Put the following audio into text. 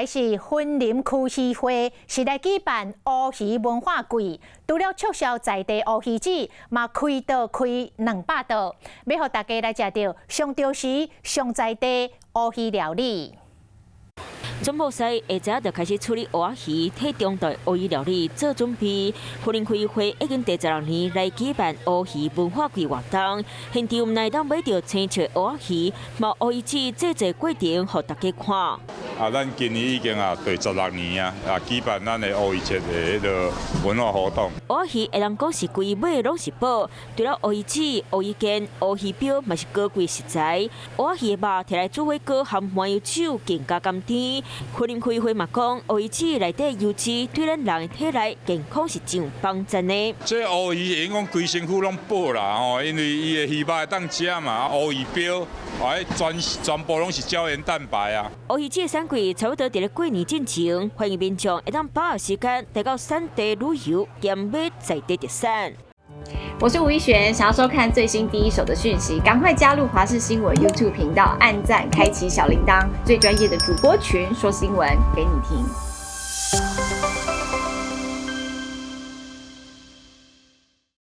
來是雲林區漁會是來舉辦烏魚文化季，除了促銷在地烏魚子，嘛開桌開200桌，欲予大家來食著上著時、上在地烏魚料理。總部西下早就開始處理烏仔魚，替中道烏魚料理做準備。雲林區漁會已經第16年來舉辦烏魚文化季活動，現場毋但會當買著青脆烏仔魚，嘛烏魚子製作過程予大家看。啊，咱今年已經啊第16年啊，啊舉辦咱的烏魚節的彼个文化活動。烏仔魚會當講是規尾攏是寶，除了烏魚子、烏魚羹、烏魚鰾嘛是高貴食材。烏仔魚的肉提來煮火鍋和麻油酒更加甘甜。雲林區漁會嘛講，烏魚子內底油脂對咱人的體內健康是真有幫助的。這烏魚會用講規身軀攏補啦吼，因為伊的魚肉會當食嘛，烏魚鰾，啊，全部攏是膠原蛋白啊。烏魚子的產季差不多佇咧過年進前，歡迎民眾會當把握時間來到產地旅遊兼買在地特產。我是吳一璇，想要收看最新第一手的訊息，趕快加入華視新聞 YouTube 頻道，按讚，開啟小鈴鐺，最專業的主播群說新聞給你聽。